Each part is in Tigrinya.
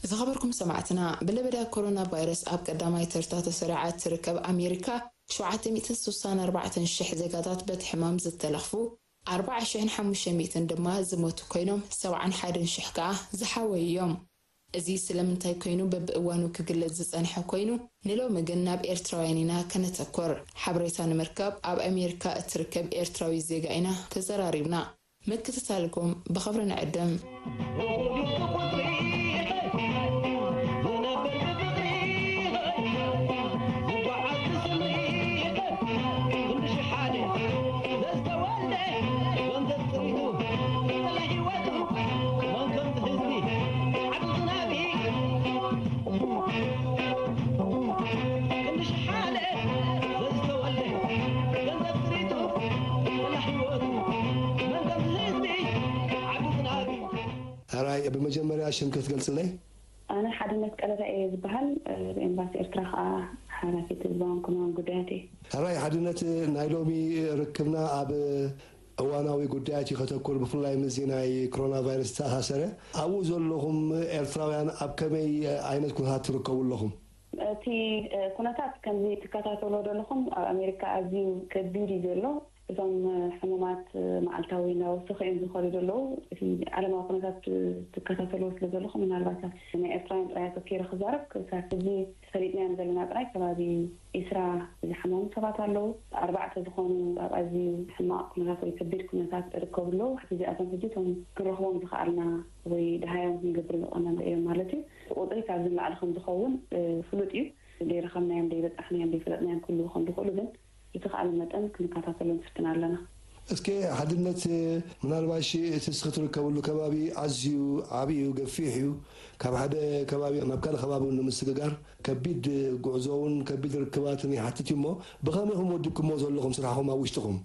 ዝኸበርኩም ሰማዕትና፣ ብለበዳ ኮሮና ቫይረስ ኣብ ቀዳማይ ተርታ ተሰሪዓ እትርከብ ኣሜሪካ፣ ሸውዓተ ሚእትን ስሳን ኣርባዕተን ሽሕ ዜጋታት በቲ ሕማም ዝተለኽፉ፣ ኣርባዓ ሽሕን ሓሙሽተ ሚእትን ድማ ዝሞቱ ኮይኖም፣ ሰብዓን ሓደን ሽሕ ከኣ ዝሓወዩ እዮም። እዚ ስለምንታይ ኮይኑ በብእዋኑ ክግለጽ ዝጸንሐ ኮይኑ፣ ንሎሚ ግን ናብ ኤርትራውያን ኢና ከነተኩር። ሓበሬታ ንምርካብ ኣብ ኣሜሪካ እትርከብ ኤርትራዊ ዜጋ ኢና ተዘራሪብና። ምክትታልኩም ብኽብሪ ንዕድም። ሕራይ፣ ብመጀመርያ ሽምኪ ክትገልጽለይ? ኣነ ሓድነት ቀለታ እየ ዝበሃል። ብኤምባሲ ኤርትራ ከዓ ሓላፊት ህዝባውን ኮማን ጉዳያት እየ። ሕራይ ሓድነት፣ ናይ ሎሚ ርክብና ኣብ እዋናዊ ጉዳያት እዩ ከተኩር፣ ብፍላይ ምስዚ ናይ ኮሮና ቫይረስ ዝተኣሳሰረ። ኣብኡ ዘለኹም ኤርትራውያን ኣብ ከመይ ዓይነት ኩነታት ትርከቡ ኣለኹም? እቲ ኩነታት ከምዚ ትከታተሎ ዘለኹም ኣብ ኣሜሪካ ኣዝዩ ከቢድ እዩ ዘሎ። እቶም ሕሙማት መዓልታዊ እናወሰኹ እዮም ዝኸዱ ዘለዉ። እቲ ዓለማዊ ኩነታት ትከታተልዎ ስለ ዘለኹም፣ ምናልባት ናይ ኤርትራውያን ጥራይ ኣተኪረ ክዛረብ፣ ክሳብ ሕዚ ፈሊጥናዮም ዘለና ጥራይ ከባቢ ዒስራ ዝሓመሙ ሰባት ኣለዉ። ኣርባዕተ ዝኾኑ ኣብ ኣዝዩ ሕማቕ ኩነታት ወይ ከቢድ ኩነታት ይርከቡ ኣለዉ። ካብቲ እዚኣቶም ሕጂ እቶም ክንረኽቦም ዝኸኣልና ወይ ደሃዮም ክንገብር ዝቐነና እዮም ማለት እዩ። እቲ ቁጽሪ ካብዚ ንላዕሊ ከም ዝኸውን ፍሉጥ እዩ። ዘይረኸብናዮም፣ ዘይበጻሕናዮም፣ ዘይፈለጥናዮም ክህልዉ ከም ዝኽእሉ ግን ብዝኸኣለ መጠን ክንከታተሎ ንፍትን ኣለና። እስከ ሓድነት፣ ምናልባሽ እቲ እስኺ ትርከብሉ ከባቢ ኣዝዩ ዓብዪ እዩ፣ ገፊሕ እዩ። ካብ ሓደ ከባቢ ናብ ካልእ ከባቢ እውን ንምስግጋር ከቢድ ጉዕዞ እውን ከቢድ ርክባትን ይሓትት እዩ እሞ፣ ብኸመይ ኢኹም ወዲብኩሞ ዘለኹም ስራሕኹም ኣብ ውሽጥኹም?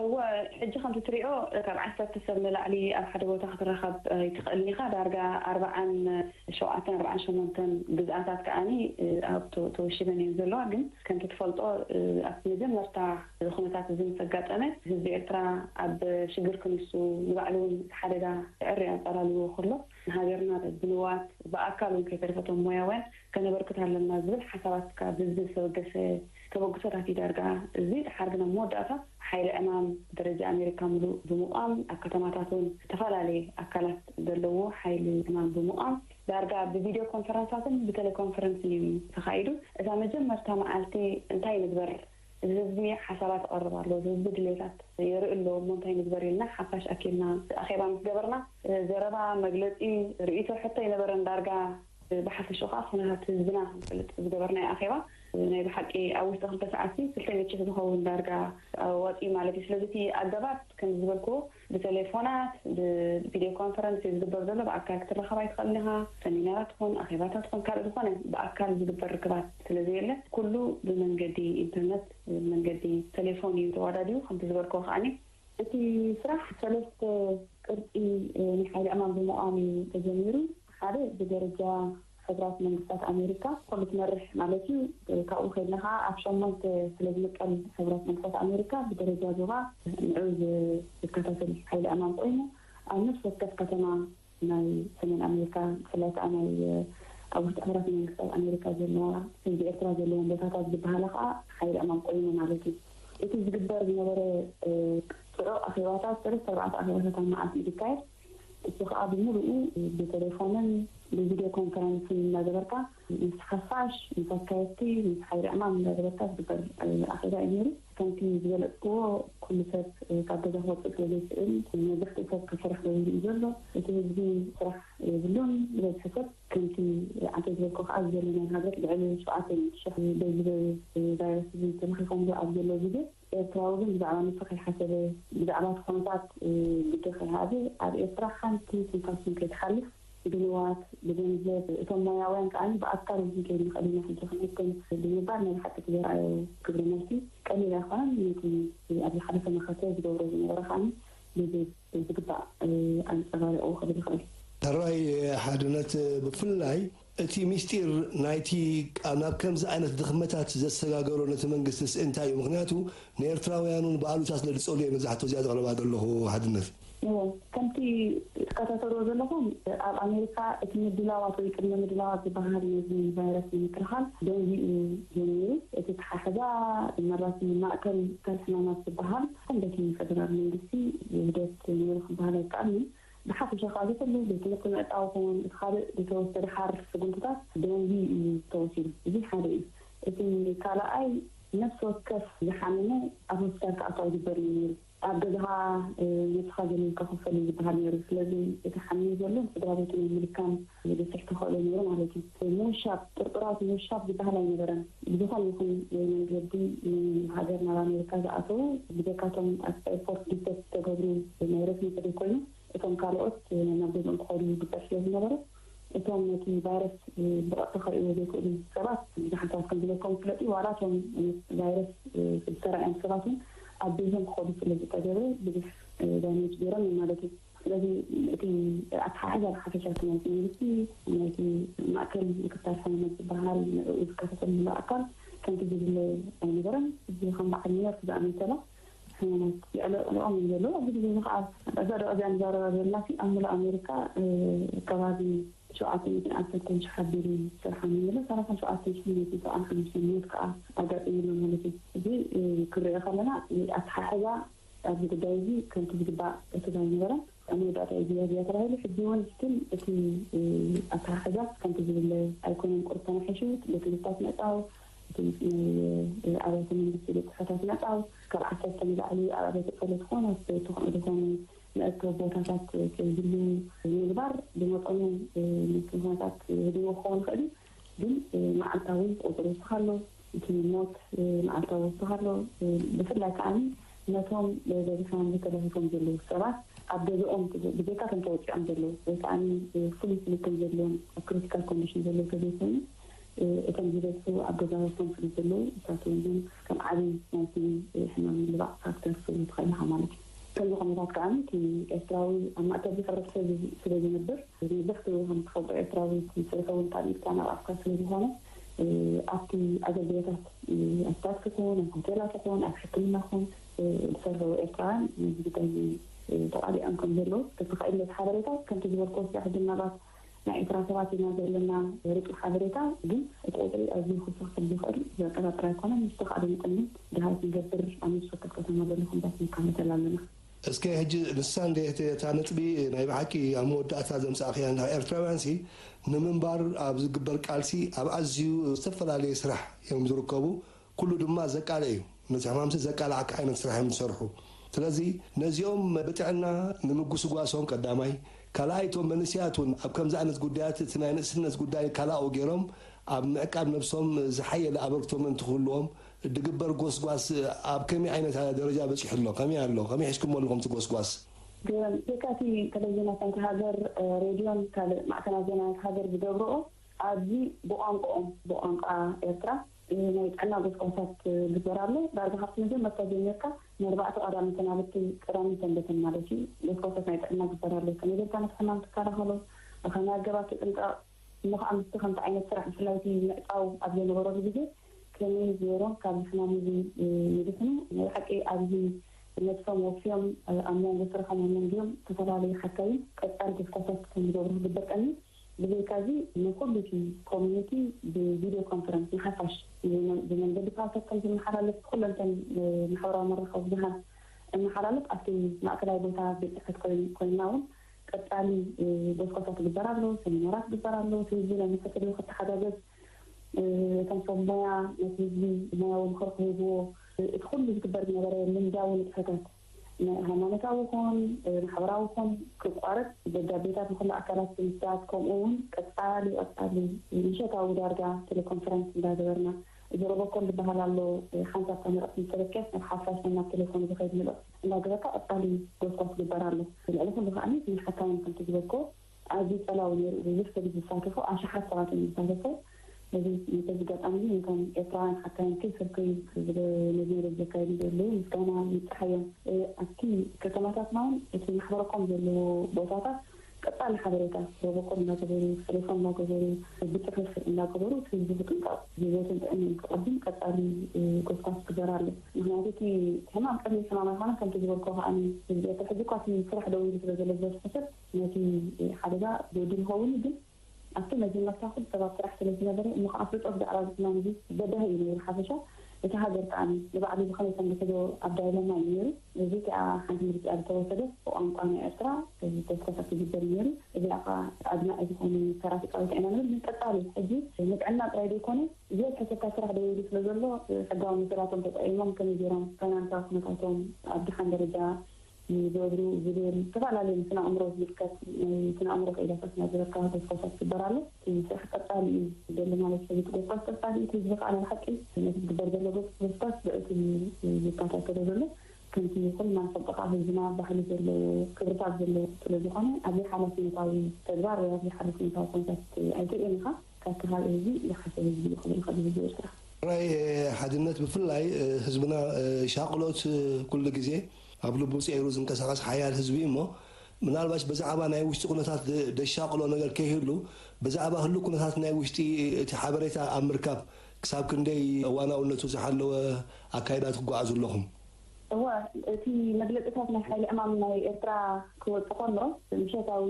እወ፣ ሕጂ ከምቲ ትሪኦ ካብ ዓሰርተ ሰብ ንላዕሊ ኣብ ሓደ ቦታ ክትራኸብ ኣይትኽእልን ኢኻ። ዳርጋ ኣርባዓን ሸውዓተን ኣርባዓን ሸሞንተን ግዝኣታት ከኣኒ ኣብ ተወ-፣ ተወሺበን እየን ዘለዋ። ግን ከምቲ ትፈልጦ ኣብቲ መጀመርታ እዚ ኩነታት እዚ ምስ ኣጋጠመ ህዝቢ ኤርትራ ኣብ ሽግር ክንሱ ንባዕሉ እውን እቲ ሓደጋ ክዕሪ ኣንጸላልዎ ከሎ ንሃገርና ብንዋት ብኣካል እውን ከይተረፈቶም ሞያውያን ከነበርክት ኣለና ዝብል ሓሳባት ካብ ህዝቢ ዝተበገሰ ተበግሶታት እዩ ዳርጋ እዚ። ድሓር ግን ኣብ መወዳእታ ሓይሊ ዕማም ደረጃ ኣሜሪካ ምሉእ ብምቋም ኣብ ከተማታት እውን ዝተፈላለየ ኣካላት ዘለዎ ሓይሊ ዕማም ብምቋም ዳርጋ ብቪድዮ ኮንፈረንሳትን ብቴሌኮንፈረንስን እዩ ተኻይዱ። እዛ መጀመርታ መዓልቲ እንታይ ንግበር፣ እዚ ህዝቢ ሓሳባት ይቐርብ ኣሎ፣ እዚ ህዝቢ ድሌታት የርኢ ኣሎ፣ እሞ እንታይ ንግበር ኢልና ሓፋሽ ኣኪልና ኣኼባ ምስ ገበርና ዘረባ፣ መግለጺ፣ ርእይቶ፣ ሕቶ ኣይነበረን። ዳርጋ ብሓፈሽኡ ከዓ ኩነታት ህዝብና ክንፈልጥ ዝገበርናዮ ኣኼባ ናይ ብሓቂ ኣብ ውሽጢ ክልተ ሰዓት ክልተ ሚእቲ ሺሕ ዝኸውን ዳርጋ ኣዋፂኡ ማለት እዩ። ስለዚ እቲ ኣገባብ ከም ዝበልክዎ ብቴሌፎናት ብቪድዮ ኮንፈረንስ እዩ ዝግበር ዘሎ። ብኣካል ክትራኸብ ኣይትኽእልን ኢኻ። ሰሚናራት ትኾን ኣኼባታት ትኾን ካልእ ዝኾነ ብኣካል ዝግበር ርክባት ስለ ዘየለ ኩሉ ብመንገዲ ኢንተርነት መንገዲ ቴሌፎን እዩ ተዋዳዲቡ። ከምቲ ዝበልክዎ ከዓኒ እቲ ስራሕ ሰለስተ ቅርፂ ናይ ሓይሊ ዕማም ብምቋም እዩ ተጀሚሩ። ሓደ ብደረጃ ሕቡራት መንግስታት ኣሜሪካ ኩሉ ትመርሕ ማለት እዩ። ካብኡ ከይድና ከዓ ኣብ ሸሞንተ ስለ ዝምቀል ሕቡራት መንግስታት ኣሜሪካ ብደረጃ ዞባ ንዑ ዝከታተል ሓይሊ ዕማም ኮይኑ ኣብ ነፍሲ ወከፍ ከተማ ናይ ሰሜን ኣሜሪካ ብፍላይ ከዓ ናይ ኣብ ውሽጢ ሕቡራት መንግስታት ኣሜሪካ ዘለዋ ህዝቢ ኤርትራ ዘለዎም ቦታታት ዝበሃላ ከዓ ሓይሊ ዕማም ኮይኑ ማለት እዩ። እቲ ዝግበር ዝነበረ ፅዑቕ ኣኼባታት ሰለስተ ኣርባዕተ ኣኼባታት ኣብ መዓልቲ እዩ ዝካየድ። እሱ ከዓ ብምሉኡ ብቴሌፎንን ብቪድዮ ኮንፈረንስን እናገበርካ ምስ ሓፋሽ፣ ምስ ኣካየድቲ፣ ምስ ሓይሊ ዕማም እናገበርካ ዝግበር ኣኼባ እዩ ነይሩ። ከምቲ ዝበለፅክዎ ኩሉ ሰብ ካብ ገዛ ክወፅእ ስለ ዘይክእል መብዛሕትኡ ሰብ ካብ ስራሕ ገቢሩ እዩ ዘሎ። እቲ ህዝቢ ስራሕ የብሉን። ዝበዝሐ ሰብ ከምቲ ዓንተ ዝበልኮ ከዓ ዘሎ ናይ ሃገር ልዕሊ ሸውዓተ ሚእቲ ሽሕ በዚ ቫይረስ እዚ ተለኺፎምሉ ኣብ ዘሎ ግዜ ኤርትራዊ ግን ብዛዕባ ንሱ ከይሓሰበ ብዛዕባ እቲ ኩነታት ግደ ከይሃበ ኣብ ኤርትራ ሓንቲ ትንፋስ እውን ከይትሓልፍ ብንዋት ብገንዘብ እቶም ሞያውያን ከዓ ብኣካል እውን ከይንኽእል ኢና ሕጂ ክንሕክም ብምባል ናይ ብሓቂ እቲ ዘርኣዮ ግብረ መልሲ ቀሊል ኣይኮነን። ነቲ ኣብ ዝሓለፈ መኸተ ዝገብሮ ዝነበረ ከዓ ብዝግባእ ኣንፀባሪቑ ክብል ይኽእል። ሕራይ ሓድነት ብፍላይ እቲ ምስጢር ናይቲ ናብ ከምዚ ዓይነት ድኽመታት ዘሰጋገሮ ነቲ መንግስትስ እንታይ እዩ? ምኽንያቱ ንኤርትራውያን እውን ብኣሉታ ስለ ዝጸልዮ እየ መብዛሕትኡ እዚኣ ዘቕርባ ዘለኹ ሓድነት። እዎ፣ ከምቲ ትከታተልዎ ዘለኹም፣ ኣብ ኣሜሪካ እቲ ምድላዋት ወይ ቅድመ ምድላዋት ዝበሃል ነዚ ቫይረስ ንምክልኻል ደንጊ እዩ ጀሚሩ። እቲ ተሓሕዛ መራሲ ማእከል ተል ሕማማት ዝበሃል ከም በቲ ፌደራል መንግስቲ ውህደት ነይሩ ክበሃል ኣይከኣልን። ብሓፈሻ ካብ ኩሉ ቤት ትምህርቲ ምዕጻው ይኹን እቲ ካልእ ዝተወሰደ ሓር ስጉምትታት ደንጊ እዩ ተወሲዱ። እዚ ሓደ እዩ። እቲ ካልኣይ፣ ነፍሲ ወከፍ ዝሓመመ ኣብ ሆስፒታል ክኣቱ ኣይግበርን እዩ ነይሩ። ኣብ ገዛኻ ነብስኻ ገሊልካ ኮፍ በል ዝበሃል ነይሩ። ስለዚ እቲ ሓሚሙ ዘሎ ስድራ ቤቱ ናይ ምልካም ብዙሕ ተኽእሎ ነይሩ ማለት እዩ። ምውሻብ፣ ጥርጥራት ምውሻብ ዝበሃል ኣይነበረን። ብዝኾነ ይኹን መንገዲ ንሃገር ናብ ኣሜሪካ ዝኣተዉ ብዘካቶም ኣብ ኤርፖርት ዲቴክት ዝተገብሩ ናይ ረስሚ ጥሪ ኮይኑ እቶም ካልኦት ናብ ገዝኦም ክኸዱ ይግበር ስለ ዝነበረ እቶም ነቲ ቫይረስ ብቐጥታ ከርእይዎ ዘይክእሉ ሰባት ብዙሓት ሰባት ከም ዝለኮም ይፍለጥ እዩ። ዋላ እቶም ቫይረስ ዝተረኣዮም ሰባት እውን ኣብ ቤቶም ክኸዱ ስለ ዝተገብረ ብዙሕ ዳሜጅ ገይሮም እዮም ማለት እዩ። ስለዚ እቲ ኣተሓሕዛ ብሓፈሻ እቲ ናይቲ መንግስቲ ናይቲ ማእከል ምክታል ሕሙመት ዝበሃል ንዕኡ ዝከታተል ዘሎ ኣካል ከምቲ ዝድለ ኣይነበረን። እዚ ከም በዓል ኒውዮርክ ዝኣመሰላ ሕሙመት የዕለቕልቖም እዮም ዘለዉ። ኣብዚ ግዜ እዚ ከዓ እዛ ደቂ እዚኣ ንዛረባ ዘለና ኣብ ሙሉእ ኣሜሪካ ከባቢ ሸውዓተ ሚእትን ዓሰርተን ሽሕ ኣቢሉ ስራሕ ንብሎ ሰላሳን ሸውዓተን ሽሕን ሚእትን ሰብዓን ሓሙሽተን ሞት ከዓ ኣጋጢሙ ኣሎ ማለት እዩ። እዚ ክንሪኦ ከለና ኣተሓሕዛ ኣብዚ ጉዳይ እዚ ከምቲ ዝግባእ እትብ ኣይነበረን። ኣብ መወዳእታ እዩ ዝያዝያ ተባሂሉ ሕጂ እውን ስቲል እቲ ኣተሓሕዛ ከምቲ ዝብለ ኣይኮነን። ቁርብ ተናሒሹ ቤት ትምህርታት ምዕፃው፣ እቲ ናይ ኣብያተ መንግስቲ ቤት ጽሕፈታት ምዕፃው፣ ካብ ዓሰርተ ንላዕሊ ኣብ ኣብያተ ጸሎት ኮነ ዝኾነ ዝኾነ መእከቢ ቦታታት ከይህሉ ምግባር ብመጠኑ ነቲ ኩነታት ህድዎ ክኸውን ይኽእል እዩ። ግን መዓልታዊ ቁፅሪ ወስኽ ኣሎ፣ እቲ ሞት መዓልታዊ ወስኽ ኣሎ። ብፍላይ ከዓ ነቶም በዚ ሕማም ተለኺፎም ዘለዉ ሰባት ኣብ ገዛኦም ብዘይካ እቶም ተወፂዖም ዘለዉ ወይ ከዓ ፍሉይ ፍልክም ዘለዎም ኣብ ክሪቲካል ኮንዲሽን ዘለዉ ተዘይኮይኑ እቶም ዝበዝሑ ኣብ ገዛውቶም ስለ ዘለዉ እሳቶም ግን ከም ዓብዪ ናይቲ ሕማም ምልባዕ ፋክተር ክትብል ትኽእል ኢኻ ማለት እዩ። ከምዚ ኩነታት ከዓ እቲ ኤርትራዊ ኣብ ማእከል እዚ ሕብረተሰብ ስለ ዝነብር መብዛሕትኡ ከም ትፈልጦ ኤርትራዊ ስርሑ እውን ካብ ኢድካ ናብ ኣፍካ ስለ ዝኾነ ኣብቲ ኣገልግሎታት ኣብ ታክሲ ይኹን ኣብ ሆቴላት ይኹን ኣብ ሕክምና ይኹን ዝሰርሑ ኤርትራውያን ነዚ ጉዳይ እዚ ተቓሊዖም ከም ዘለዉ ተተኻኢሉ ነቲ ሓበሬታ ከምቲ ዝበልክዎ ስራሕ ግን ናባት ናይ ኤርትራ ሰባት ኢና ዘለና ርቂ ሓበሬታ ግን እቲ ቁፅሪ ኣዝዩ ክውስኽ ከም ዝኽእል ዘጠራጥር ኣይኮነን። ንሱ ከዓ ብምጥን ግን ድሃይ ክንገብር ኣብ ምስ ወከፍ ከተማ ዘለኹም ባት ንከታተል ኣለና። እስከ ሕጂ ንሳ እንደ እታ ነጥቢ ናይ ብሓቂ ኣብ መወዳእታ ዘምጻእኽያ እንዳ ኤርትራውያን ሲ ንምንባር ኣብ ዝግበር ቃልሲ ኣብ ኣዝዩ ዝተፈላለየ ስራሕ እዮም ዝርከቡ። ኩሉ ድማ ዘቃልዕ እዩ። ነዚ ሕማምሲ ዘቃልዓካ ዓይነት ስራሕ እዮም ዝሰርሑ። ስለዚ ነዚኦም ብጥዕና ንምጉስጓሶም ቀዳማይ፣ ካልኣይ እቶም መንእሰያት እውን ኣብ ከምዚ ዓይነት ጉዳያት እቲ ናይ ንእስነት ጉዳይ ካልኣኡ ገይሮም ኣብ ምዕቃብ ነብሶም ዝሓየለ ኣበርክቶ ምእንቲ ክህልዎም ድግበር ጎስጓስ ኣብ ከመይ ዓይነት ደረጃ በጺሑ ኣሎ? ከመይ ኣሎ? ከመይ ሒዝኩሞ ኣለኹም እቲ ጎስጓስ? ገይሮም ብዘይካቲ ቴሌቪዥናት ናይቲ ሃገር ሬድዮን ካልእ ማዕከናት ዜና ናይቲ ሃገር ዝገብርኦ ኣብዚ ብቋንቋኦም ብቋንቋ ኤርትራ ናይ ጥዕና ጎስጓሳት ግበር ኣሎ። ዳርጋ ካብቲ መጀመርታ ጀሚርካ ንኣርባዕተ ቀዳምትን ኣብቲ ቀዳምን ሰንበትን ማለት እዩ ጎስጓሳት ናይ ጥዕና ግበር ኣሎ። ከመይ ጌርካ ነቲ ሕማም ትከላኸሎ፣ ብኸመይ ኣገባብ ትጥንቀቕ፣ እሞ ከዓ ምስቲ ከምቲ ዓይነት ስራሕ ብፍላይ እቲ ምዕፃው ኣብ ዘይነበረሉ ግዜ ከመይ ገይሮም ካብ ሕማም እዚ ይድሕኑ ናይ ሓቂ ኣብዚ ነብሶም ወፍዮም ኣብ መንጎ ስርሖም ኣብ መንጎኦም ዝተፈላለዩ ሓካይም ቀፃሊ ጎስጓሳት ከም ዝገብሩ ክግበር ቀኒ ብዘይካ እዚ ንኩሉ እቲ ኮሚኒቲ ብቪድዮ ኮንፈረንስ ንሓፋሽ ብመንገዲ ፓልቶክ ከም ዝመሓላለፍ ኩለንተን ማሕበራዊ መራኸቢ ብዙሃን እመሓላለፍ ኣብቲ ማእከላይ ቦታ ቤት ፅሕፈት ኮይንና እውን ቀፃሊ ጎስጓሳ ትግበር ኣሎ፣ ሰሚናራት ትግበር ኣሎ፣ እቲ ህዝቢ ናይ ምክትል ክተሓጋገዝ እቶም ሰብ ሞያ ነቲ ህዝቢ ሞያዊ ምኽሪ ክህብዎ እቲ ኩሉ ዝግበር ዝነበረ ልምዳዊ ንጥፈታት ሃይማኖታዊ ይኹን ማሕበራዊ ይኹን ክቋረፅ ደብዳቤታት ንኩሉ ኣካላት ብምስዳድ ከምኡ እውን ቀፃሊ ቀፃሊ ምሸታዊ ዳርጋ ቴሌኮንፈረንስ እንዳገበርና እዚ ሮቦኮል ዝበሃል ኣሎ ሓንሳብ ተመረፅቲ ዝተለክያስ ናብ ሓፋሽ ናብ ቴሌፎን ዝኸይድ መልእኽቲ እንዳገበርካ ቀፃሊ ጎስጓስ ግበር ኣሎ። ልዕሊ ኩሉ ከዓ ሓካይም ከምቲ ዝበልኮ ኣዝዩ ጸላዊ ነይሩ። ብዙሕ ሰብ ዝሳተፎ ኣሽሓት ሰባት እዮም ዝሳተፎ። ነዚ ነዚ ኣጋጣሚ ነቶም ኤርትራውያን ሓካይም ከይሰልከዩ ነዚ መደብ ዘካየዱ ዘለዉ ምስጋና ይብጽሓዮም። ኣብቲ ከተማታትና እውን እቲ ማሕበረኮም ዘለዎ ቦታታት ቀጻሊ ሓበሬታ ሮቦኮል እናገበሩ፣ ቴሌፎን እናገበሩ፣ ብጽሑፍ እናገበሩ፣ እቲ ህዝቢ ብጥንቃቕ ህይወቱን ጥዕናን ክቐድም ቀጻሊ ጎስጓስ ክገር ኣሎ። ምክንያቱ እቲ ሕማም ቀሊል ሕማም ኣይኮነ። ከምቲ ዝበልኮ ከዓኒ ህዝቢ ኤርትራ ሕዚ እኳ እቲ ስራሕ ደው ኢሉ ስለ ዘሎ ዝበዝሑ ሰብ ነቲ ሓደጋ ዝወድል ይኸውን እዩ። ግን ኣብቲ መጀመርታ ኩሉ ሰባት ስራሕ ስለ ዝነበረ፣ እሞ ከዓ ኣፍልጦ ብዛዕባ እዚ ሕማም እዚ በዳሂ እዩ ነይሩ። ሓፈሻ እቲ ሃገር ከዓ ንባዕሉ ብኸመይ ከም ዝሕዞ ኣብ ዳይለማ እዩ ነይሩ። እዚ ከዓ ሓንቲ ምርጫ ዝተወሰደ ብቋንቋ ናይ ኤርትራ ተስፋታት ይግበር ነይሩ። እዚኣ ከዓ ኣድማዒ ዝኾነ ተራ ተፃዊታ ኢና ንብል። ግን ቀፃሊ ሕጂ ንጥዕና ጥራይ ዘይኮነ፣ ዝበዝሐ ሰብ ካብ ስራሕ ደው ኢሉ ስለ ዘሎ፣ ሕጋዊ መሰላቶም ተጠቂሞም ከመይ ገይሮም ፋይናንሳዊ ኩነታቶም ኣብ ድሓን ደረጃ ይገብሩ ዝብል ዝተፈላለዩ ንስነ ኣእምሮ ዝምልከት ናይ ስነ ኣእምሮ ክኢላታት እናገበርካ ጎስጓሳት ትግበር ኣሎ። እቲ ስራሕ ቀፃሊ እዩ ዘሎ ማለት ሰብ እቲ ጎስጓስ ቀፃሊ እዩ። እቲ ህዝቢ ከዓ ናይ ብሓቂ ነቲ ዝግበር ዘሎ ጎስጓስ ብዕቱብ እዩ ዝከታተሎ ዘሎ። ከምቲ ኩልና ንፈልጦ ከዓ ህዝብና ባህሊ ዘለዎ ክብርታት ዘለዎ ስለ ዝኾነ ኣብዚ ሓላፍነታዊ ተግባር ወይ ኣብዚ ሓላፍነታዊ ኩነታት ኣይትርእዮን ኢኻ። ካብቲ ካልእ ህዝቢ ዝሓሸ ህዝቢ እዩ ክብል ይኽእል ህዝቢ ኤርትራ። ራይ ሓድነት ብፍላይ ህዝብና ሻቕሎት ኩሉ ግዜ ኣብ ልቡ ጸይሩ ዝንቀሳቐስ ሓያል ህዝቢ እዩ እሞ ምናልባሽ ብዛዕባ ናይ ውሽጢ ኩነታት ደሻቕሎ ነገር ከይህሉ ብዛዕባ ህሉ ኩነታት ናይ ውሽጢ እቲ ሓበሬታ ኣብ ምርካብ ክሳብ ክንደይ እዋናውነቱ ዝሓለወ ኣካይዳ ትጓዓዙ ኣለኹም? እወ፣ እቲ መግለፅታት ናይ ሓይሊ ዕማም ናይ ኤርትራ ክወፅ ከሎ ምሸታዊ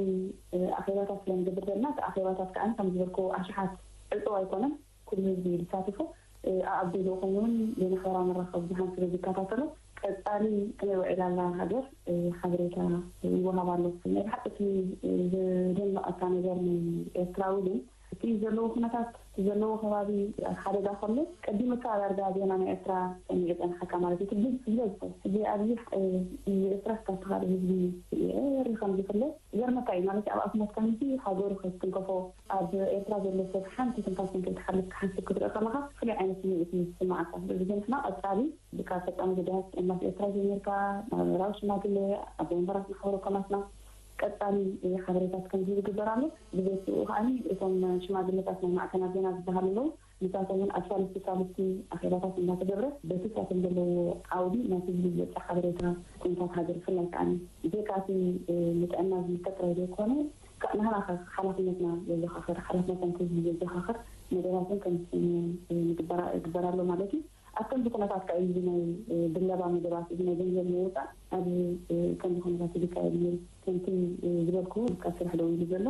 ኣኼባታት ስለ ንገብር ዘለና እቲ ኣኼባታት ከዓ ከም ዝበልኩ ኣሽሓት ዕፅው ኣይኮነን። ኩሉ ህዝቢ እዩ ዝሳተፎ። ኣብ ገዝኡ ኮይኑ እውን ብማሕበራዊ መራኸቢ ብዙሓን ስለ ዝከታተሎ ቀፃሊ ከመይ ውዒላ ኣላ ሃገር ሓበሬታ ይወሃብ ኣሎ። ናይ ብሓቂ እቲ ዝደንቐካ ነገር ናይ ኤርትራዊ ግን እቲ ዘለዎ ኩነታት እቲ ዘለዎ ከባቢ ኣብ ሓደጋ ከሎ ቀዲምካ ዳርጋ ዜና ናይ ኤርትራ ሰሚዑ ፀንሓካ ማለት እዩ። ትብል ዝበዝሑ ሕዚ ኣብዚ ኤርትራ ካብ ተኻደ ህዝቢ ሪ ከም ዝፍለ ዘርመካ እዩ ማለት ኣብ ኣስሞት ከምዚ ሃገሩ ከይትንከፎ ኣብ ኤርትራ ዘሎ ሰብ ሓንቲ ትንፋስ ከይትሓልፍ ክሓስብ ክትርኢ ከለኻ ፍሉይ ዓይነት ስምዒት እዩ ዝስማዓካ። ስለዚ ግን ንሕና ቀፃሊ ብካ ፈጣን ጉዳያት ጥዕናት ኤርትራ ጀሚርካ ማሕበራዊ ሽማግለ ኣብ ወንበራት ማሕበረ ኮማትና ቀፃሊ ሓበሬታት ከምዚ ዝግበር ኣሎ። ብዘይትኡ ከዓኒ እቶም ሽማግለታት ናይ ማዕከናት ዜና ዝበሃሉ ኣለዉ። ንሳቶም እውን ኣብ ሳልስቲ ሳልስቲ ኣኼባታት እናተገብረ በቲ ሳቶም ዘለዎ ዓውዲ ናብ ህዝቢ ዝበፅሕ ሓበሬታ ኩነታት ሃገር ብፍላይ ከዓኒ ብዘይካ እቲ ንጥዕና ዝምልከት ጥራይ ዘይኮነ ንሕና ሓላፍነትና ዘዘኻኽር ሓላፍነትና ህዝቢ ዘዘኻኽር መደባትን ከም ዝግበር ኣሎ ማለት እዩ። ኣብ ከምዚ ኩነታት ከዓ እዚ ናይ ድለባ መደባት እዚ ናይ ገንዘብ ምውፃእ ኣብ ከምዚ ኩነታት ዝካየድ እዩ። ከምቲ ዝበልኩ ካብ ስራሕ ደው ኢሉ ዘሎ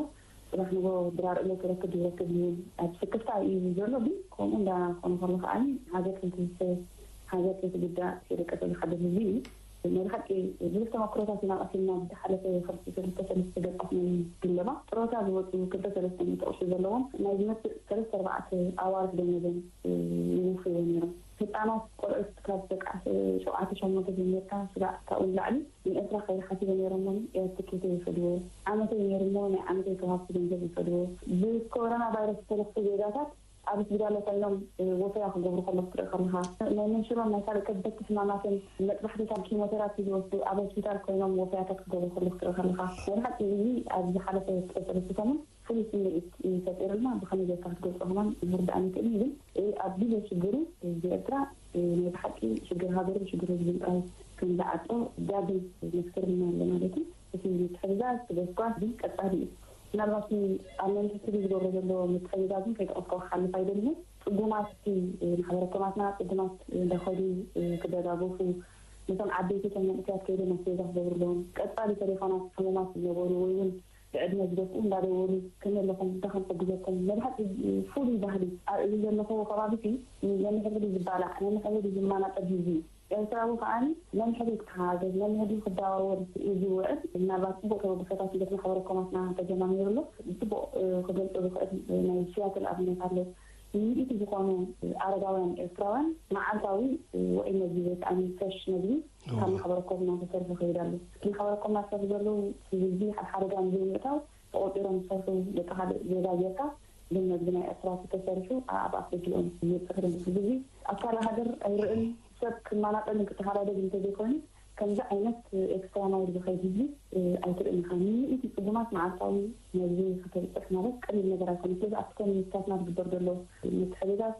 ፅባሕ ንጎ ድራር እለ ክረክብ ይረክብ ይብል ኣብ ስክፍታ እዩ ዘሎ። ግን ከምኡ እንዳኾነ ከሎ ከዓኒ ሃገር ከይትህሰ ሃገር ከይትጉዳእ ከይደቀሰ ዝሓድር ህዝቢ እዩ። ናይ ብሓቂ ብዙሕ ተመክሮታት ኢና ቀሲምና ብዝሓለፈ ክልተ ሰለስተ ገፃት ናይ ድለባ ጥሮታ ዝወፁ ክልተ ሰለስተ ሚእቲ ቅርሺ ዘለዎም ናይ ዝመፅእ ሰለስተ ኣርባዕተ ኣዋርሕ ደሞዞም ይወፍርዎ ነይሮም። ህፃናት ቆልዑት ካብ ደቂ ሸውዓተ ሸሞንተ ጀሚርካ ስጋዕ ካብኡ ንላዕሊ ንኤርትራ ከይደ ሓሲበ ነይሮሞ ኤር ትኬተይ ይኸድዎ። ዓመተይ ነይሩሞ ናይ ዓመተይ ተዋህብቲ ገንዘብ ይኸድዎ። ብኮሮና ቫይረስ ዝተለኽፉ ዜጋታት ኣብ ስፒዳሎ ኮይኖም ወፈያ ክገብሩ ከለኹ ትርኢ ከለኻ ናይ መንሽሮን ናይ ካልእ ከበድቲ ሕማማትን መጥባሕትታት ኪሞቴራፒ ዝወስዱ ኣብ ሆስፒታል ኮይኖም ወፈያታት ክገብሩ ከለኹ ትርኢ ከለኻ ናይ ብሓቂ እዚ ኣብ ዝሓለፈ ሰለስተ ሰሙን ፍሉይ ስምዒት እዩ ፈጢርልና። ብኸመይ ጌርካ ክትገልጾ ከማን ምርዳእ ኣይክእልን። ግን ኣብ ግዜ ሽግሩ ህዝቢ ኤርትራ ናይ ብሓቂ ሽግር ሃገሩ ሽግር ህዝቢ ጥራይ ከም ዝዓጦ ዳግም መስክርልና ኣሎ ማለት እዩ። እቲ ምትሕግጋዝ እቲ ጎስጓስ ግን ቀጻሊ እዩ። ምናልባት ኣብ መንግስቲ ዝገብሮ ዘሎ ምትሕግጋዝን ከይጠቐስካ ክሓልፍ ኣይደልን። ጽጉማት እቲ ማሕበረ ኮማትና ጽጉማት እንዳኸዱ ክደጋገፉ ነቶም ዓበይቲ እቶም መንእሰያት ከይዶም ኣስቤዛ ክገብርሎም ቀጻሊ ተሌፎናት ሕሙማት ዝነበሩ ወይ እውን ብዕድመ ዝደፍኡ እንዳደወሉ ከመይ ኣለኹም እንታይ ክንሕግዘኩም መብሓቂ ፍሉይ ባህሊ ኣብ እዚ ዘለኹዎ ከባቢ ሲ ነንሕድሕዱ ዝባላዕ ነንሕድሕዱ ዝመናጠል ህዝቢ እዩ። ኤርትራዊ ከዓኒ ነንሕድሕዱ ክተሓጋገዝ ነንሕድሕዱ ክደዋወል እዩ ዝውዕል። ምናልባት ፅቡቅ ተበግሶታት እንዴት ማሕበረ ኮማትና ተጀማሚሩ ኣሎ። ብፅቡቅ ክገልፆ ዝኽእል ናይ ሲያትል ኣብነት ኣሎ። ሚእቲ ዝኾኑ ኣረጋውያን ኤርትራውያን መዓልታዊ ውዑይ መግቢ ወይ ከዓ ፍረሽ መግቢ ካብ ማሕበረ ኮምና ተሰሪሑ ይኸይድ ኣሎ። እቲ ማሕበረ ኮምና ዝሰርሑ ዘለዉ ህዝቢ ኣብ ሓደጋ ንዘይምእታው ተቖፂሮም ዝሰርሑ ደቂ ካልእ ዜጋ ጌርካ ግን መግቢ ናይ ኤርትራ ተሰሪሑ ኣብ ኣፍደጊኦም ይበፅሕ ዘሎ ህዝቢ ኣብ ካልእ ሃገር ኣይርእን። ሰብ ክመናጠልን ክተሓዳደግ እንተዘይኮይኑ ከምዚ ዓይነት ኤክስትራ ማይል ዝኸይድ ህዝቢ ኣይትርእን ኢኻ። ሚእቲ ፅጉማት መዓልታዊ መግቢ ከተብፅሕ ማለት ቀሊል ነገር ኣይኮነ። ስለዚ ኣብቲ ኮሚኒቲታትና ዝግበር ዘሎ ምትሕግጋዝ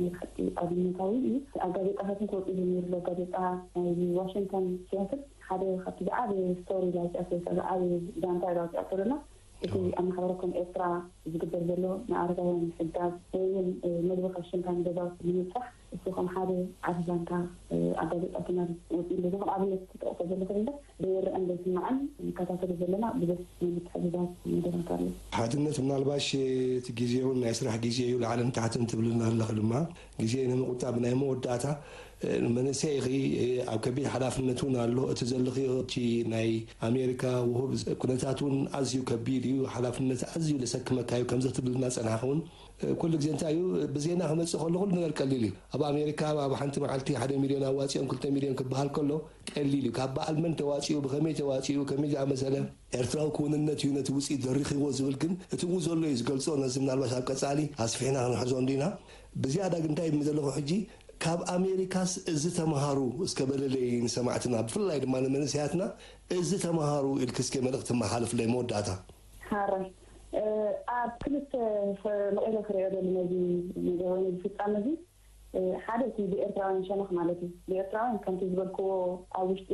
ናይ ብሓቂ ኣብነታዊ እዩ። ኣብ ጋዜጣታትን ክወፅእ ጀሚሩ ኣሎ። ጋዜጣ ናይ ዋሽንግተን ሲያትል ሓደ ካብቲ ዝዓበየ ስቶሪ ዳውፅኣቶ ወይ ከዓ ዝዓበየ ዛንታ ዳውፅኣቶ ደላ እቲ ኣብ ማሕበረ ኮም ኤርትራ ዝግበር ዘሎ ንኣረጋውያን ምሕጋዝ ወይ እውን መግቢ ከሽንካ ንገዛውቲ ንምብጻሕ እሱ ከም ሓደ ዓቢ ዛንታ ኣጋለጻትና ወፂኡ ኣሎ። ከም ኣብነት ክጠቕሶ ዘለኹ እንበር ዘይረአን ዘይስማዕን ንከታተሎ ዘለና ብዙሕ ናይ ምትሕግጋዝ መደባት ኣሎ። ሓድነት ምናልባሽ እቲ ግዜ እውን ናይ ስራሕ ግዜ እዩ፣ ላዕልን ታሕትን ትብልና ኣለኽ ድማ ግዜ ንምቁጣብ ናይ መወዳእታ መንእሰይ ኢኺ፣ ኣብ ከቢድ ሓላፍነት እውን ኣሎ። እቲ ዘለኽዮ እቲ ናይ ኣሜሪካ ውሁብ ኩነታት እውን ኣዝዩ ከቢድ እዩ፣ ሓላፍነት ኣዝዩ ዘሰክመካ እዩ። ከምዚ ክትብልና ጸናሕኺ እውን ኩሉ ግዜ እንታይ እዩ ብዜና ክመጽእ ከሎ ኩሉ ነገር ቀሊል እዩ። ኣብ ኣሜሪካ ኣብ ሓንቲ መዓልቲ ሓደ ሚልዮን ኣዋጺኦም ክልተ ሚልዮን ክበሃል ከሎ ቀሊል እዩ። ካብ በዓል መን ተዋጺኡ፣ ብኸመይ ተዋጺኡ፣ ከመይ ዝኣመሰለ ኤርትራዊ ክውንነት እዩ ነቲ ውጽኢት ዘሪኽዎ ዝብል ግን እቲ ብኡ ዘሎ እዩ ዝገልጾ። ነዚ ምናልባት ኣብ ቀጻሊ ኣስፊሕና ክንሕዞ እንዲና። ብዝያዳ ግን እንታይ ይብል ዘለኹ ሕጂ ካብ ኣሜሪካስ እዚ ተምሃሩ እስከ በለለይ ንሰማዕትና፣ ብፍላይ ድማ ንመንእሰያትና እዚ ተምሃሩ ኢልኪ እስከ መልእኽቲ መሓልፍለይ መወዳእታ። ሓራይ፣ እ፣ ኣብ ክልተ መቐለ ክሪኦ ደሊ ነዚ ነገር ወይ ነዚ ፍጻመ እዚ፣ እ፣ ሓደ እቲ ብኤርትራውያን ሸነኽ ማለት እዩ። ብኤርትራውያን ከምቲ ዝበልክዎ ኣብ ውሽጢ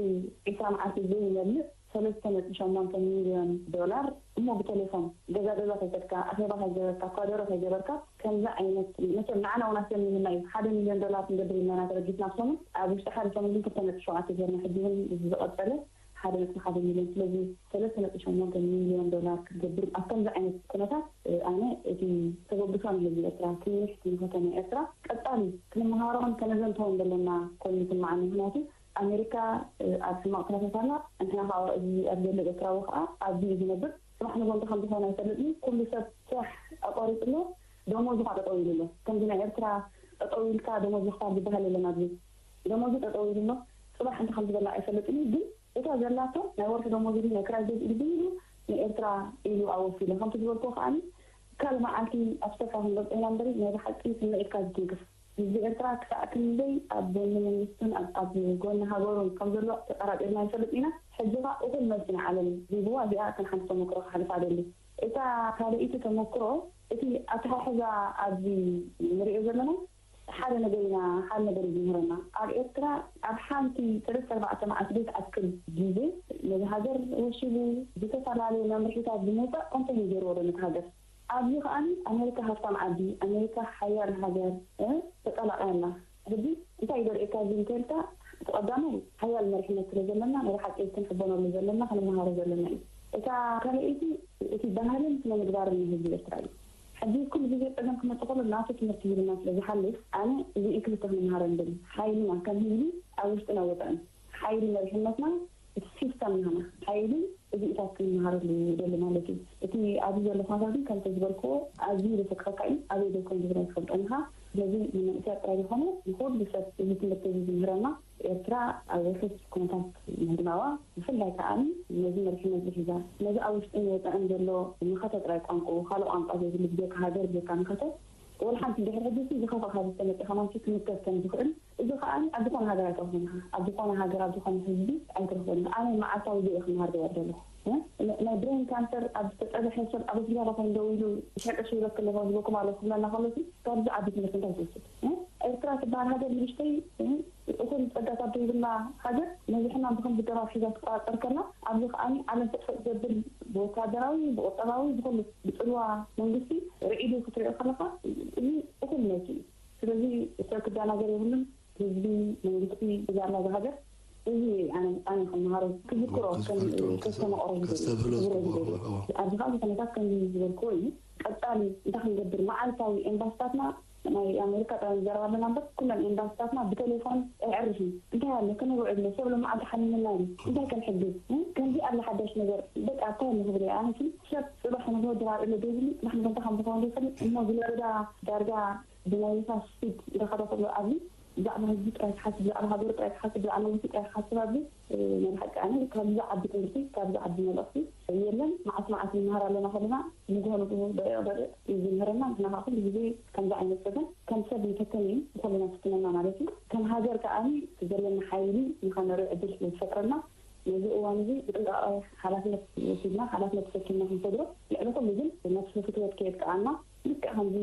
ዒስራ መዓልቲ ዘይመልእ ሰለስተ ነጥቢ ሸሞንተ ሚልዮን ዶላር እሞ ብቴሌፎን ገዛ ገዛ ከይከድካ፣ ኣኼባ ከይገበርካ፣ ኳደሮ ከይገበርካ፣ ከምዚ ዓይነት መቸም ንዓና እውን ኣሰሚምና እዩ። ሓደ ሚልዮን ዶላር ክንገብር ኢልና ኢና ተበጊስና ብሰሙን። ኣብ ውሽጢ ሓደ ሰሙን ግን ክልተ ነጥቢ ሸውዓተ ጌርና፣ ሕጂ እውን እዚ ዝቐጸለ ሓደ ነጥቢ ሓደ ሚልዮን። ስለዚ ሰለስተ ነጥቢ ሸሞንተ ሚልዮን ዶላር ክትገብር ኣብ ከምዚ ዓይነት ኩነታት፣ እ፣ ኣነ እቲ ተበግሶ ናይ ህዝቢ ኤርትራ፣ ትምኒሕቲ ንፈተነ ኤርትራ ቀጻሊ ክንመሃሮን ከነዘንተውን ዘለና ኮይኑ ይስምዓኒ። ምኽንያቱ ኣሜሪካ፣ እ፣ ኣብ ሕማቕ ኩነታት ኣላ። ንሕና ከዓ እዚ ኣብ ዘሎ ኤርትራዊ ከዓ ኣብዚ እዩ ዝነብር። ጽባሕ ንጎንዲ ከም ዝኾነ ኣይፈልጥን። ኩሉ ሰብ ስራሕ ኣቋሪጹ ኣሎ። ደሞዙ ከዓ ጠጠው ኢሉ ኣሎ። ከምዚ ናይ ኤርትራ ጠጠው ኢልካ ደሞዝ ምኽፋል ዝበሃል የለን ኣብዚ። ደሞዙ ጠጠው ኢሉ ኣሎ። ጽባሕ እንታይ ከም ዝበላ ኣይፈልጥን እዩ። ግን እታ ዘላቶ ናይ ወርሒ ደሞዝ ኢሉ ናይ ክራይ ገዝእ ኢሉ ብኢሉ ንኤርትራ ኢሉ ኣወፊሉ። ከምቲ ዝበልክዎ ከዓኒ ካልእ መዓልቲ ኣብ ስፍራ ክንገልጾ ኢና እምበሪ ናይ ብሓቂ ስምዒትካ ዝትንክፍ። ህዝቢ ኤርትራ ክሳዕ ክንደይ ኣብ ጎኒ መንግስቱን ኣብ፣ ኣብ ጎኒ ሃገሩን ከም ዘሎ ተጠራጢርና ንፈልጥ ኢና። ሕጂ ኸኣ እኹል መልሲ ንዓለም ሂብዋ። እዚኣ ከም ሓንቲ ተመክሮ ክሓልፋ እደሊ። እታ ካልኣይቲ ተመክሮ፣ እቲ ኣተሓሕዛ ኣብዚ ንሪኦ ዘለና ሓደ ነገር ኢና፣ ሓደ ነገር እዩ ዝምህረና። ኣብ ኤርትራ ኣብ ሓንቲ ሰለስተ ኣርባዕተ መዓልቲ ዘይትኣክል ግዜ ነዚ ሃገር ወሺቡ ዝተፈላለዩ መምርሒታት ብምውጻእ ኮንተይን ገይርዎ ዶ ነቲ ሃገር። ኣብዚ ከኣ ኣሜሪካ ሃብታም ዓዲ፣ ኣሜሪካ ሓያል ሃገር፣ እ፣ ተጠላቕያ ኣላ። ሕጂ እንታይ ይደርኤካ እዚ እንተልካ፣ እቲ ቀዳማይ ሓያል መሪሕነት ስለ ዘለና ናይ ብሓቂ ክንሕበነሉ ዘለና ክንመሃሮ ዘለና እዩ። እታ ካልኣይቲ እቲ ባህልን ስነ ምግባርን ናይ ህዝቢ ኤርትራ እዩ። ሕጂ ኩሉ ግዜ ጸገም ክመጽእ ከሎ ናቱ ትምህርቲ ሂብና ስለ ዝሓልፍ ኣነ እዚኤን ክልተ ክንመሃረን ደሊ። ሓይልና ከም ህዝቢ ኣብ ውሽጥን ኣብ ወጻእን፣ ሓይሊ መሪሕነትና እቲ ሲስተም ናና ሓይሊ እዚኢታት ክንመሃረሉ ይደሊ ማለት እዩ። እቲ ኣብዚ ዘሎ ኩነታት ግን ከምተ ዝበልክዎ ኣዝዩ ዘሰክፈካ እዩ። ኣበይ ዘይኮን ዝብላ ይፈልጦም ኢኻ። ስለዚ ንመንእሰያት ጥራይ ዝኾነ ንኩሉ ሰብ እዚ ትምህርቲ እዚ ዝምህረና ኤርትራ ኣብ ውሑስ ኩነታት ምህላዋ ብፍላይ ከዓኒ ነዚ መሪሕነት ዝሒዛ ነዚ ኣብ ውሽጥን ወፃእን ዘሎ መኸተ ጥራይ ቋንቋ ካልእ ቋንቋ ዘይብሉ ብጀካ ሃገር ብጀካ መኸተ ወላ ሓንቲ ድሕሪ ሕጂ ዝኸፈ ካብ ዝተመፀ ከማንሲ ክምከት ከም ዝኽእል እዚ ከዓኒ ኣብ ዝኾነ ሃገር ኣይትረኽቦን ኢኻ። ኣብ ዝኾነ ሃገር ኣብ ዝኾነ ህዝቢ ኣይትረኽቦን ኢኻ። ኣነ መዓልታዊ ዘይ ክመሃር ዝወርደ ኣለኹ። ናይ ብሬን ካንሰር ኣብ ዝተጠበሐ ሰብ ኣብ ኣስመራ ኮይኑ ደው ኢሉ ሸቀ ሽይበክ ኣለኹ ዝብለኩም ኣለኹ ክብለና ከሎ ካብ ዝዓቢ ትምህርቲ እንታይ ትወስድ? ኤርትራ ትበሃል ሃገር ንእሽተይ እኹል ጸጋታት ዘይብላ ሃገር ነዚ ሕማም ብኸምዚ ገባር ሒዛ ትቆጻጸር ከላ ኣብዚ ከዓኒ ዓለም ፈጥፈጥ ዘብል ብወታደራዊ ብቁጠባዊ ብኹሉ ብጽልዋ መንግስቲ ርዒዱ ክትሪኦ ከለኻ እዚ እኹል መልሲ እዩ። ስለዚ ሰብ ክደናገር የብሉን። ህዝቢ መንግስቲ እዛ ኣላ እዛ ሃገር እዚ ኣነ ኣነ ከመሃሮ ክዝክሮ ከስተምሃሮ ከስተምሃሮ ዝደሊ ኣብዚ ካልእ ኩነታት ከምዚ ዝበልክዎ እዩ። ቀጻሊ እንታይ ክንገብር መዓልታዊ ኤምባስታትና ናይ ኣሜሪካ ጥራይ ንዘረብ ኣለና እምበር ኩለን ኤምባስታትና ብቴሌፎን ኣይዕርፍን። እንታይ ኣሎ ከመይ ውዕል ኣሎ ሰብ ሎመዓልቲ ሓሚምና እዩ እንታይ ከንሕግዝ ከምዚ ኣለ ሓዳሽ ነገር በቃ እንታይ ኣሎ ክብል ኣነ ሰብ ፅባሕ ንግሆ ድራር እለ ዘይብሉ ፅባሕ ንግሆ እንታይ ከም ዝኸውን ዘይፈልጥ እሞ ዝለበዳ ዳርጋ ብናይ ንፋስ ስፒድ እንዳኸደ ከሎ ኣብዚ ብዛዕባ ህዝቢ ጥራይ ክሓስብ ብዛዕባ ሃገሩ ጥራይ ክሓስብ ብዛዕባ መንግስቲ ጥራይ ክሓስብ ኣብዚ ናይ ብሓቂ ኣነ ካብዚ ዓቢ ትምህርቲ ካብዚ ዓቢ መልእኽቲ የለን። መዓስ መዓስ ንመሃር ኣለና ከለና ንግሆ ንግሆ ደቂቕ ደቂቕ እዩ ዝምህረና። ንሕና ከዓ ኩሉ ግዜ ከምዚ ዓይነት ጸገም ከም ሰብ ንፈተን እዩ ንኩልና ፍትነና ማለት እዩ። ከም ሃገር ከዓ ዘለና ሓይሊ ንኸነርኢ ዕድል ስለ ዝፈጥረና ነዚ እዋን እዚ ብጥንቃቐ ሓላፍነት ወሲድና ሓላፍነት ተሰኪምና ክንሰግሮ ልዕሊ ኩሉ ግን ነብሲ ፍትወት ከየጥቅዓና ልክዕ ከምዚ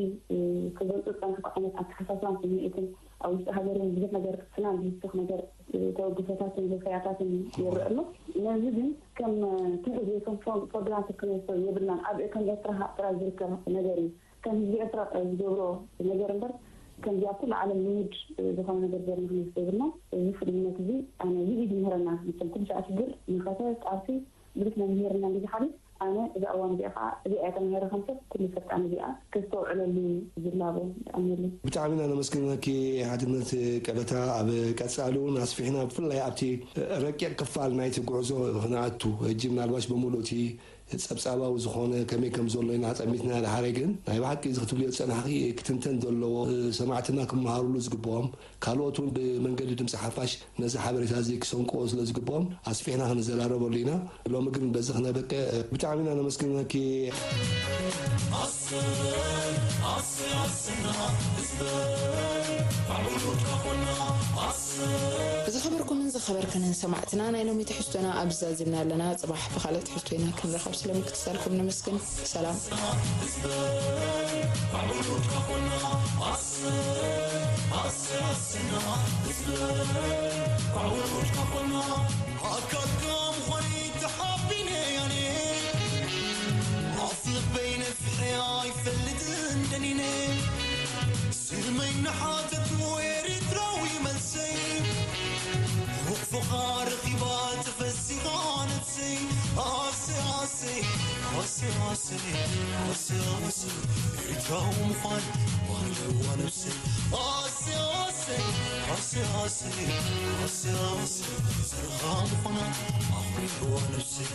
ክገልፁ ዝፀንሑ ዓይነት ኣተሓሳስባን ስምዒትን ኣብ ውሽጢ ሃገር እውን ብዙሕ ነገር ክትፍናን ዝውስኽ ነገር ተወግሶታትን ዘፈያታትን ይረአ ኣሎ። ነዚ ግን ከም ትሕት ወይ ከም ፎርግራንት ክንወስዶ የብልናን። ኣብ ከም ኤርትራ ጥራይ ዝርከብ ነገር እዩ። ከም ህዝቢ ኤርትራ ጥራይ ዝገብሮ ነገር እምበር ከምዚኣ ኩሉ ዓለም ልሙድ ዝኾነ ነገር ገርና ክንወስዶ የብልናን። እዚ ፍሉይነት እዚ ኣነ እዚ እዩ ዝምህረና። መቸም ኩሉ ሰዓት ሽግር መኸተ ቃልሲ ብዙሕ መምሂርና እንዲ ዝሓልፍ ኣነ እዛ እዋን እዚኣ ከዓ እዚኣ እያ ተምሃሪ ከም ሰብ ኩሉ ሰብ ጣዕሚ እዚኣ ከስተውዕለሉ ዝላቦ። ይኣምነሉ። ብጣዕሚ ኢና ነመስግነኪ ሓድነት ቀበታ። ኣብ ቀፃሊ እውን ኣስፊሕና ብፍላይ ኣብቲ ረቂቕ ክፋል ናይቲ ጉዕዞ ክንኣቱ ሕጂ ምናልባሽ ብምሉእ እቲ ፀብፃባዊ ዝኾነ ከመይ ከም ዘሎ ኢና ፀሚትና። ድሓረ ግን ናይ ብሓቂ እዚ ክትብልዮ ዝፀናሕኪ ክትንተን ዘለዎ ሰማዕትና ክመሃሩሉ ዝግብኦም ካልኦት እውን ብመንገዲ ድምፂ ሓፋሽ ነዚ ሓበሬታ እዚ ክሰንቅዎ ስለ ዝግብኦም ኣስፊሕና ክንዘራረበሉ ኢና። ሎሚ ግን በዚ ክነበቀ ብጣዕሚ ኢና ነመስግነኪ። ዝኸበርኩምን ዝኸበርክንን ሰማዕትና ናይ ሎሚ ትሕዝቶና ኣብዚ ዛዚምና ኣለና። ፅባሕ ብኻልእ ትሕዝቶ ኢና ክንረኸብ ስለምክትታልኩም ነመስግን። ሰላም። ኣካልካ ምዃነይ ተሓቢነ ያኔ ኣፍ ልበይ ነፊሐ ኣይፈልጥን ደኒነ ስመይ እናሓተትኩ ኤሪትራዊ መልሰይ ሕቑፍኻ ረኺባ ተፈሲኻ ነፍሰይ ኣሰይ ኣሰይ ኣሰይ ኣሰይ ኣሰይ ኣሰይ ኤሪትራዊ ምዃን ማለዋ ነፍሰይ ኣሰይ ኣሰይ ኣሰይ ኣሰይ ኣሰይ ኣሰይ ዘርኻ ምዃና ኣኽሪዋ ነፍሰይ